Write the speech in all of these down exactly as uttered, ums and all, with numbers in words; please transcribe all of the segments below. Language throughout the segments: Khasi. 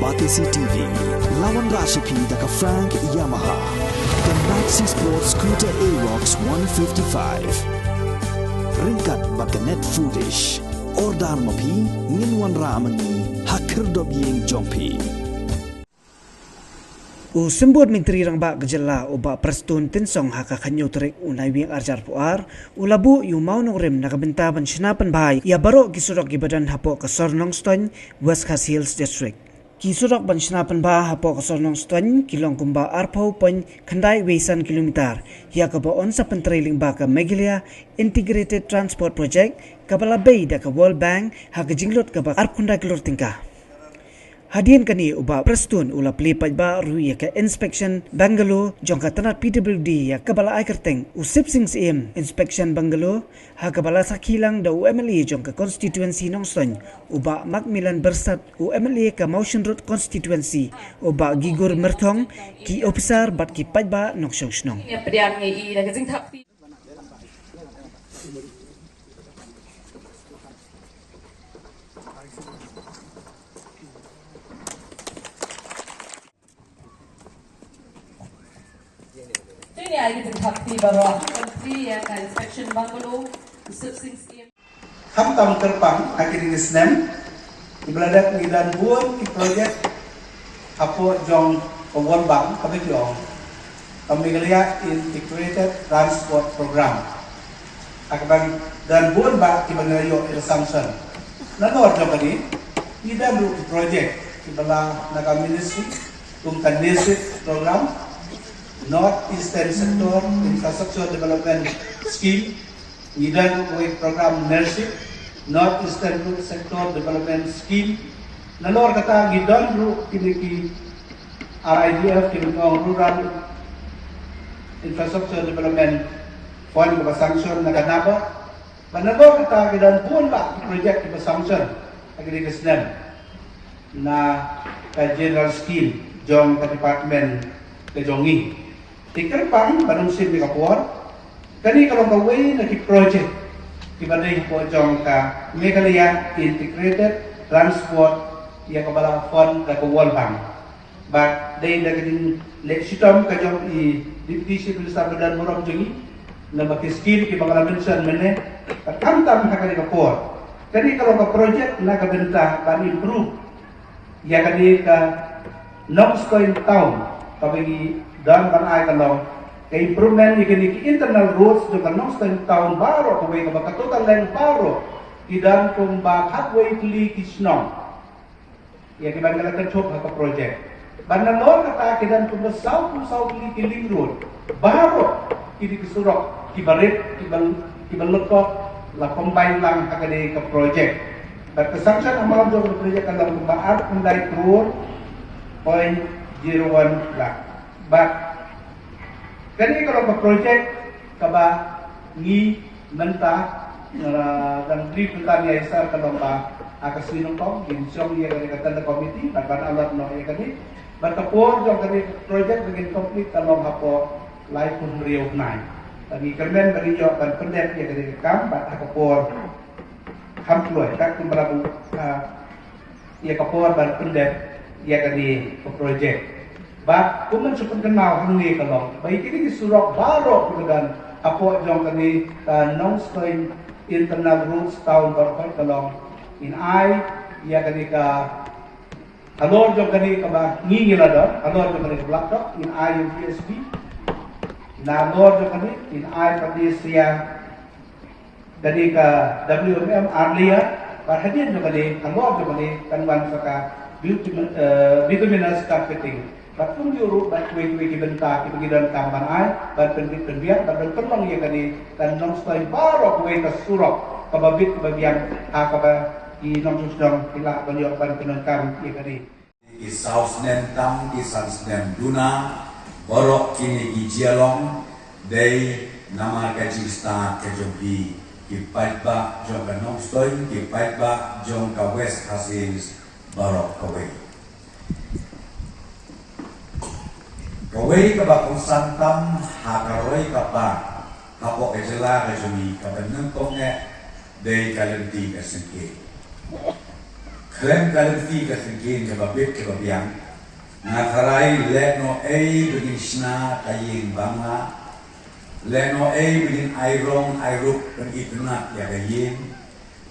Batesi T V, la wanrah sha phi da ka Frank Yamaha, ka Maxi Sport Scooter Aerox one fifty-five. Ryngkat bad ka Net Foodish. Order ma phi, ngin wanrah ma ngi ha khyrdop ïing jong phi. U Symbud Myntri Rangbah ka Jylla, u Bah Prestone Tynsong, ha ka khathynñiew tarik u Naiwieng arhajar arphew ar, u la buh ïa u mawnongrim na ka bynta ban shna pynbha ïa baroh ki surok kiba don hapoh ka sor Nongstoiñ, West Khasi Hills District. Ki surok ban shna pynbha hapoh ka sor Nongstoiñ ki long kumba arphew point khyndai wei san kilometer, ïa kaba yn sa pyntrei lyngba ka Meghalaya Integrated Transport Project, kaba la bei da ka World Bank ha ka jinglut kaba arphew khyndai klur tyngka. Hadien kane, u Bah Prestone u la plie paidbah ruh ïa ka Inspection Bungalow jong ka tnat P W D, ïa kaba la ai kyrteng u Sip Sing Syiem Inspection Bungalow, ha kaba la sakhi lang da u M L A jong ka constituency Nongstoiñ, u Bah Macmillan Byrsat, u M L A ka Mawshynrut constituency, u Bah Gigur Myrthong, ki ophisar bad ki paidbah nongshong shnong. Te ni ai ki jingthap kti baroh, kan kti ïa ka inspection bungalow, Sip Sing Syiem. Khamtam kyrpang ha kine ki snem, kiba la dep ngi don bun ki project hapoh jong ka World Bank, kaba ki ong ka Meghalaya Integrated Transport Program. Ha kaba don bun bah kiba ngi la ïoh ïa ka sanction. Nalor jong kane, ngi don ruh ki project kiba la na ka ministry, kum ka NESIP program, North Eastern Sector Infrastructure Development Scheme, ngi don ruh kawei program NERSIP, North Eastern Rural Sector Development Scheme. Nalor kata ngi don ruh kine ki R I D F, kine ki ong Rural Infrastructure Development Fund, kaba sanction na ka NABARD. Bad nalor kata ngi don bun bah ki project kiba sanction ha kine ki snem na ka general scheme jong ka department ka jong ngi. Te kyrpang ban ym shim ïa ka por, kane ka long kawei na ki project kiba dei hapoh jong ka Meghalaya Integrated Transport, ïa kaba la fund da ka World Bank. Bad dei da ka jingleh shitom ka jong i Deputy Chief Minister ba don burom jong ngi, namar ki scheme kiba nga la mention mynne, bad khamtam ha kane ka por, kane ka long ka project na ka bynta ban improve ïa kane ka Nongstoiñ Town, kaba ngi don ban ai ka long ka improvement ïa kine ki internal roads jong ka Nongstoiñ Town baroh kawei, kaba ka total length baroh ki don kumba khatwei tylli ki shnong ïa kiba ngi la kynthup ha ka project. Bad nalor kata ki don kumba sawphew saw tylli ki link road, baroh kine ki surok kiba rit, kiba, kiba lyngkot, la combine lang ha kane ka project. Bad ka sanction amount jong ka project ka long kumba arphew khyndai klur point zero one lakh. Bad kane ka long ka project kaba ngi mynta, uh, dang brief mynta ïa i sir ka long ba ha ka sngi nyngkong ngin shong ïa kane ka tender committee bad ban allot noh ïa kane. Bad ka por jong kane ka project ba ngin complete ka long hapoh laiphew hynriew bnai. Bad ngi kyrmen ba ngin ïoh ban pyndep ïa kane ka kam bad ha ka por kham kloi, kat kumba la buh, ah, ïa ka por ban pyndep ïa kane ka project. Bad kum ban shu pynkynmaw hangne ka long ba ïa kine ki surok baroh kiba don hapoh jong kane ka Nongstoiñ Internal Roads Town baroh ka long, ngin ai ïa kane ka, halor jong kane kaba ngi ngi la don, halor jong kane ka blacktop ngin ai ïa u P S B. Nalor jong kane ngin ai pat ïa kane ka W M M ar layer, bad hadien jong kane, halor jong kane kan wan sa ka bitumin-, eh, bituminous carpeting. Bad kumjuh ruh bad kiwei kiwei ki bynta kiba ngi donkam ban ai, ban pynbit pynbiang, ban pynlong ïa kane ka Nongstoiñ baroh kawei ka surok kaba bit kaba biang, ha kaba ki nongshong shnong ki lah ban ïoh ban pyndonkam ïa kane. Ki saw snem tam, ki san snem duna, baroh kine ki jia long, dei namar ka jingstad ka jong phi, ki paidbah jong ka Nongstoiñ, ki paidbah jong ka West Khasi Hills baroh kawei. Kawei kaba kongsan tam ha ka roi ka par hapoh ka jylla ka jong ngi kaba nyngkong eh, dei ka lynti ka syngkien. Khlem ka lynti ka syngkien kaba bit kaba biang, nga tharai lehnoh ei ba ngin shna ka ïing bangla, lehnoh ei ba ngin ai rong ai rup ban itynnad ïa ka ïing.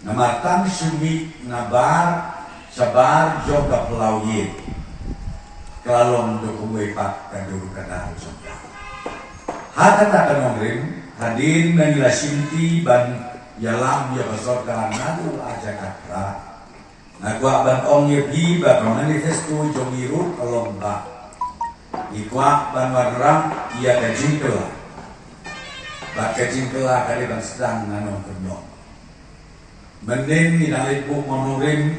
Namar tang shu mih na bar shabar jong ka phyllaw ïing, ka la long da kumwei pat ka dur ka dar jong ka. Ha kata ka nongrim, hadien ba ngi la shimti ban ïalam ïa ka sorkar naduh arhajar khatphra, nga kwah ban ong ïa phi ba ka manifesto jong ngi ruh ka long ba ngi kwah ban wanrah ïa ka jingkylla. Bad ka jingkylla ka dei ban sdang na nongkyndong. Mynnin ngi dang leit buh, mo nongrim,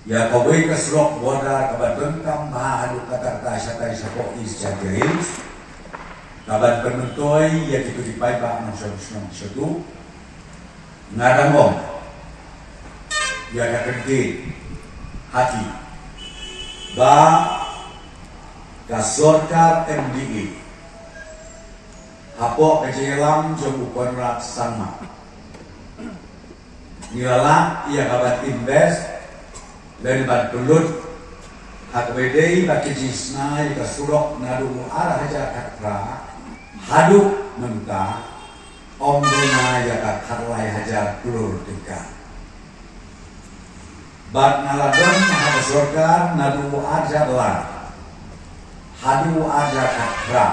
ïa kawei ka surok border kaba donkam bha haduh kata kata shatai shapoh East Jaintia Hills, kaban pynmyntoi ïa kito ki paidbah nongshong shnong shaduh. Nga dang ong ïa ka kyntien ha ki ba ka sorkar M D A hapoh ka jingïalam jong u Conrad Sangma, ngi la lah ïa ka ban invest lane ban pynlut ha kaba ïadei bad ka jingshna ïa ka surok naduh u arhajar khatphra haduh mynta, ym duna ïa ka khatlai hajar klur tyngka. Bad nga la don ha ka sorkar naduh u arhajar lai haduh u arhajar khatphra,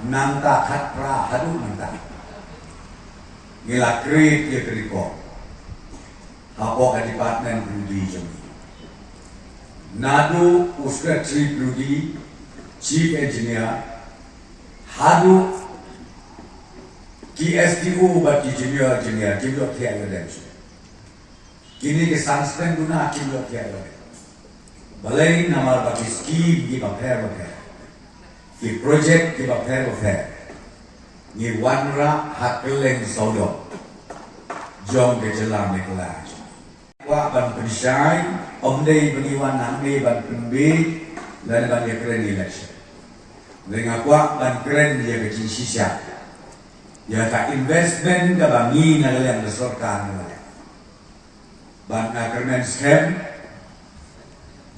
nangta khatphra haduh mynta ngi la create ïa ka record hapoh ka department phylliew jong ngi. Naduh u secretary phylliew, chief engineer, haduh ki S D O bad ki junior engineer, kim ïoh thiah ïoh dem shuh. Kine ki san spah duna kim ïoh thiah ïoh dem. Balei? Namar ba ki skim kiba pher ba pher, ki project kiba pher ba pher, ngi wanrah ha kylleng sawdong jong ka jylla Meghalaya. Kwah ban pynshai, ym dei ba ngi wan hangne ban pynbiej lane ban ïakren election. Hynrei nga kwah ban kren ïa ka jingshisha ïa ka investment kaba ngi na ka liang ka sorkar ngi la leh. Bad nga kyrmen skhem,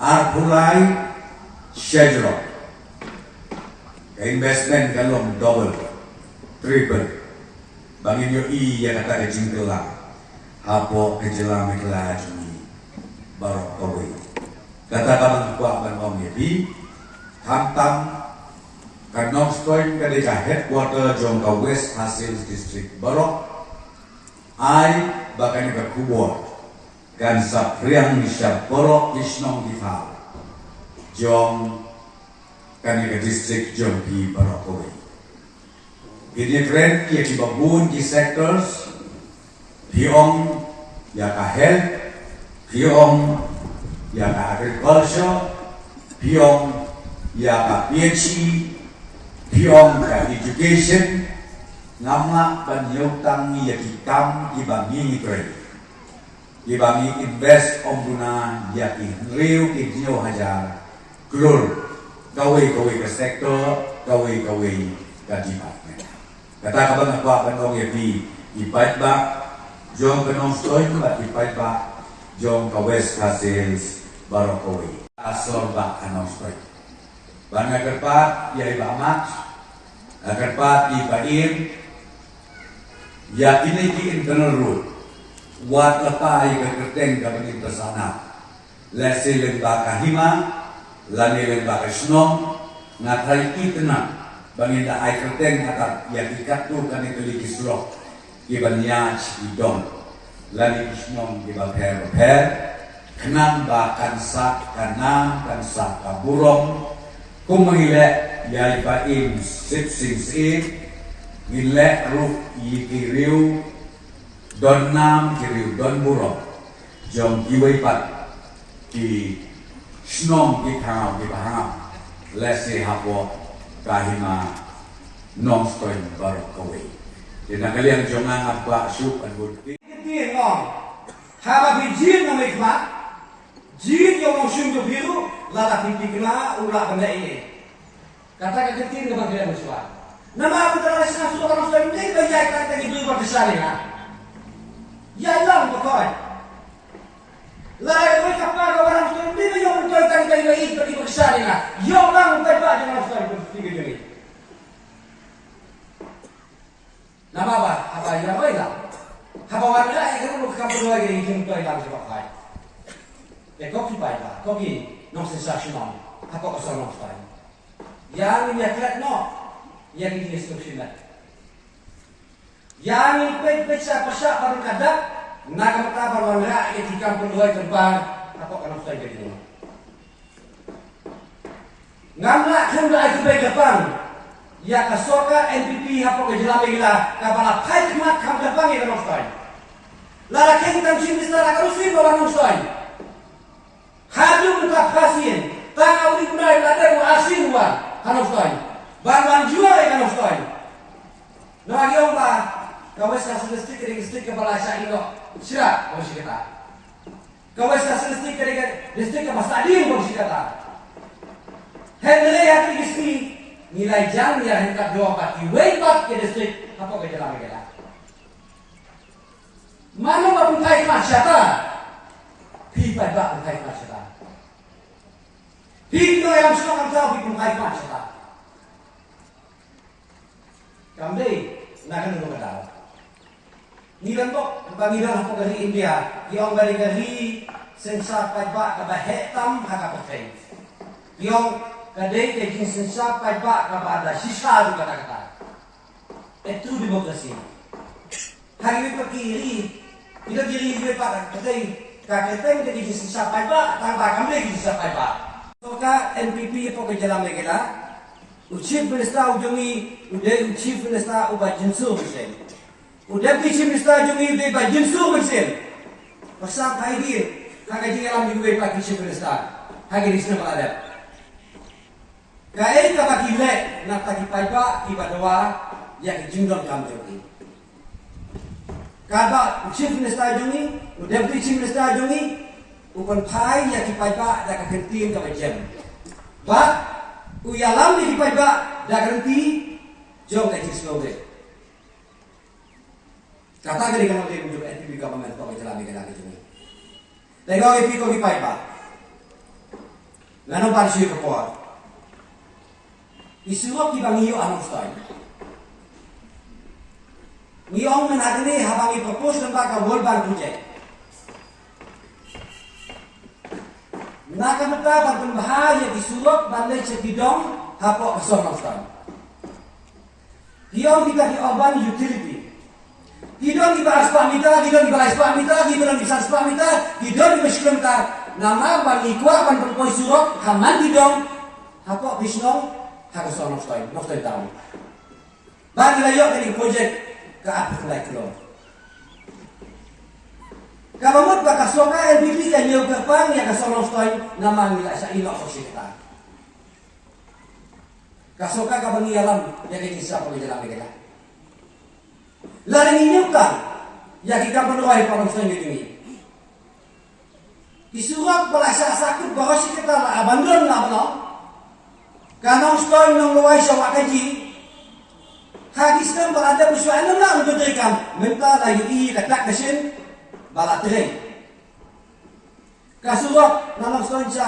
arphew lai shajrong ka investment ka long double, triple, ba ngin ïohi ïa kata ka jingkylla hapoh ka jylla Meghalaya jong ngi baroh kawei. Kata kaba nga kwah ban ong ïa phi, khamtam ka Nongstoiñ ka dei ka headquarter jong ka West Khasi Hills District baroh. Ai ba kane ka khubor kan sa phriang sha baroh ki shnong ki thaw jong kane ka district jong phi baroh kawei. Phin ïakren ïa kiba bun ki sectors, phi ong ïa ka health, phi ong ïa ka agriculture, phi ong ïa ka P H E, phi ong ka education. Ngam lah ban ïoh tang ïa ki kam kiba ngi ngi trei, kiba ngi invest ym duna ïa ki hynriew ki hynñiew hajar klur, kawei kawei ka sector, kawei kawei ka department. Kata kaba nga kwah ban ong ïa phi ki paidbah jong ka Nongstoiñ bad ki paidbah jong ka West Khasi Hills baroh kawei. Ka sor ba ka Nongstoiñ. Bad nga kyrpad ïa i Bah Mat, nga kyrpad ïa i Bah Im, ïa kine ki internal road, wat la poi ïa ka kyrteng kaba ngin pyrshah na, lehse lyngba ka hima lane lyngba ka shnong, nga tharai itynnad ba ngin da ai kyrteng haduh ïa ki katto katne tylli ki surok kiban ïaid sha ki dong lane ki shnong kiba pher ba pher, khnang ba kan sah ka nam, kan sah ka burom. Kumba ngi leh ïa i Bah Im Sipsing Syiem, ngin leh ruh ïa ki riew don nam, ki riew don burom jong kiwei pat ki shnong ki thaw kiba hap, lehse hapoh ka hima Nongstoiñ baroh kawei. Te na ka liang jong nga, ngam kwah shuh ban bun kti. Kti ngong. Haba phi jied na mei khmat, jied ïa u nongshun jong phi ruh, lada phi kti kla u lah ban leh ei ei. Kata ka ktien kaba kren mynshuwa. Namar ba ka la shna shuwa ka Nongstoiñ, ym dei ba ïaid tang ïa ki briew ba kyrshan ïa nga. Ïaid lang ba koit. Lada kawei ka park ka wan ha Nongstoiñ, ym dei ba ïoh myntoi tang ïa ka ïing ba ïeit bad ki baksa ïa nga. Ïoh lang u paidbah jong Nongstoiñ, ka Nongstoiñ ka jong ngi. Namar ba haba ïa roi lang, haba wanrah ïa ka ruh ka kam pynroi ka dei ka jingmyntoi lang sha bakhraw. Te ko ki paidbah, ko ki nongsynshar shnong hapoh ka shnong Nongstoiñ, ïa ngin ïa klet noh ïa ki jingïasuk shimet. Ïa ngin peit peit sha pyrshah ba ka dap na ka bynta ban wanrah ïa ki kam pynroi pynpar hapoh ka Nongstoiñ ka jong ngi. Ngam lah khlem da ai kyrpang ïa ka sorkar N P P hapoh ka jylla Meghalaya kaba la phai khmat kham kyrpang ïa ka Nongstoiñ. Lada kheiñ tang Chief Minister la ka ruh sien ba wan Nongstoiñ. Haduh mynta phra sien, tang u Ri Bnai la dep u ar sien u wan ha Nongstoiñ ban wan jngoh ïa ka Nongstoiñ. Namar ngi ong ba ka West Khasi Hills District ka dei ka district kaba la shah ïehnoh shisha ba shi katta. Ka West Khasi Hills District ka dei ka district kaba sah dien ba shi katta. Hynrei ha kine ki sngi ngi la jan ïa ryngkat bad kiwei pat ki district hapoh ka jylla Meghalaya. Mano ba pynphai khmat shata? Phi paidbah pynphai khmat shata. Phi ki nongïalam shnong, kam thaw, phi pynphai khmat shata. Kam dei na kano kano ka daw. Ngi don bok ba ngi don hapoh ka ri India, ki ong ba dei ka ri synshar paidbah kaba heh tam ha ka pyrthei. Ki ong ka dei ka jingsynshar paidbah kaba da shisha ruh katta katta. A true democracy. Ha kiwei pat ki ri, ki don ki ri kiwei pat ka dei ka kyrteng ka jingsynshar paidbah, tang ba kam dei ka jingsynshar paidbah. Sorkar N P P hapoh ka jylla Meghalaya, u Chief Minister u jong ngi u dei u Chief Minister uba jynsur mynsiem. U Deputy Chief Minister jong ngi u dei ba jynsur mynsiem. Pyrshang phi ïa ha ka jingïalam jong kiwei pat ki Chief Minister ha ki snem ba la dep. Kaei kaba ki leh na ka bynta ki paidbah kiba dawa ïa ka jingdonkam jong ki. Katba u Chief Minister jong ngi, u Deputy Chief Minister jong ngi, u pynphai ïa ki paidbah da ka kyntien kaba jem. Bad u ïalam ïa ki paidbah da ka lynti jong ka jingsngewrit. Kata ka dei ka nongrim jong ka N P P government hapoh ka jylla Meghalaya ka jong ngi. Te nga ong ïa phi ko ki paidbah, ngan ong ban shu ïa ka por. Ki surok kiba ngi ïoh ha Nongstoiñ, ngi ong mynta hangne haba ngi propose lyngba ka World Bank project. Na ka bynta ban pynbha ïa ki surok ban leit sha ki dong hapoh ka shnong Nongstoiñ. Ki ong kita ki urban utility. Ki don kiba ar spah meter, ki don kiba lai spah meter, ki don kiba san spah meter, ki don kiba shi kilometer. Namar ba ngi kwah ban pynpoi surok ha man ki dong hapoh ki shnong ha ka shnong Nongstoiñ, Nongstoiñ town. Ba ngi la ïoh kane ka project ka arphew lai klur. Kaba mut ba ka sorkar N P P ka ñiew kyrpang ïa ka shnong Nongstoiñ namar ngi la shah ïehnoh shisha kata. Ka sorkar kaba ngi ïalam ïa ka jingshisha hapoh ka jylla Meghalaya. Lada ngi ñiew tang ïa ki kam pynroi hapoh Nongstoiñ ka jong ngi, ki surok ba la shah sahkut baroh shi katta la abandon la banom. Ka Nongstoiñ Nonglwai sha Wahkaji, ha ki snem ba la dep, shuwa ym lah ban trei kam, mynta la ïohi ka dak ka shin ba la trei. Ka surok na Nongstoiñ sha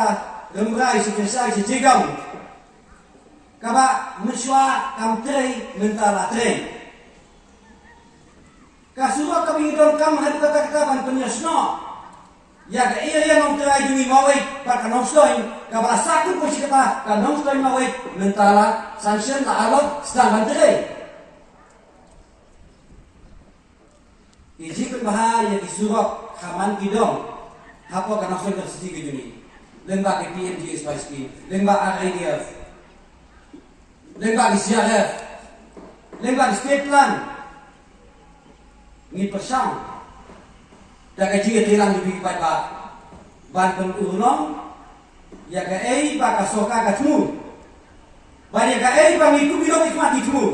Rymrai, sha Kyrshai, sha Jyrgam, kaba mynshuwa kam trei, mynta la trei. Ka surok kaba ngi donkam haduh katta katta ban pynïasnoh ïa ka area Nongtrai jong ngi Maweit bad ka Nongstoiñ, kaba la sahkut baroh shi katta, ka Nongstoiñ Maweit, mynta la sanction, la allot, sdang ban trei. Ki jingpynbha ïa ki surok ha man ki dong hapoh ka Nongstoiñ Constituency ka jong ngi, lyngba ki P M G S Y scheme, lyngba R I D F, lyngba ki C R F, lyngba ki state plan. Ngi pyrshang da ka jingïatreilang jong phi ki paidbah ban pynurlong ïa kaei ba ka sorkar ka thmu, bad ïa kaei ba ngi kum ki nongmihkhmat ngi thmu.